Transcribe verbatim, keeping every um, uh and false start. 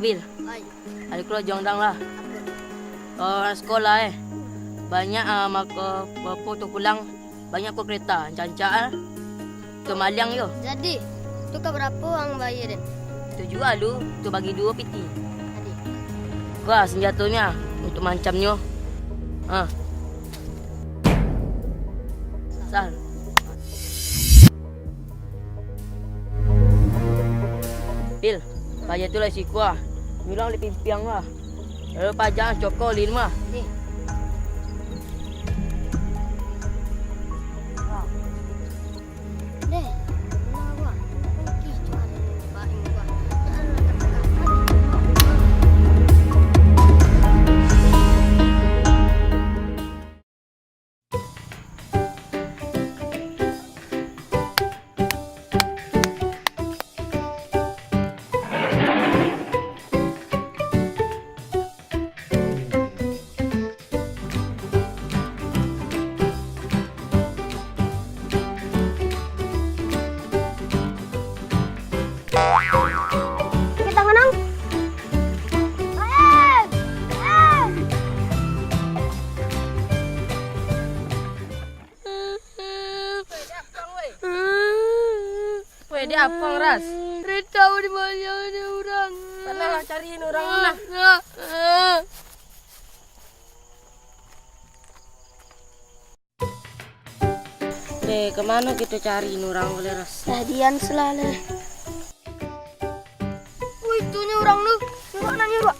Pil, ado karajo urang lah. Urang sakolah, eh. Banyak, ah, mako, apo tu pulang, banyak ko kareta, rancak-rancak, ah. Tu maliang yo. Jadi, tu ka barapo ang bayia den? Tu jua lu, tu bagi duo piti. Jadi. Ko sanjatonyo untuak maancamnyo. Ha. Sah. Pil, paja tu lah siko ah. Urang di pimpiang lah. Lalu paja cokol di rumah. Sakik tangan ang. Weh, di apo ang, Ras? Rita di mana ni urang? Tananglah, cari urang lah. Deh, ka mano kito cari urang ko, Ras? Lah, dian selah, leh. Wih, itu nyo urang tu. Nyuruak, nak nyuruak.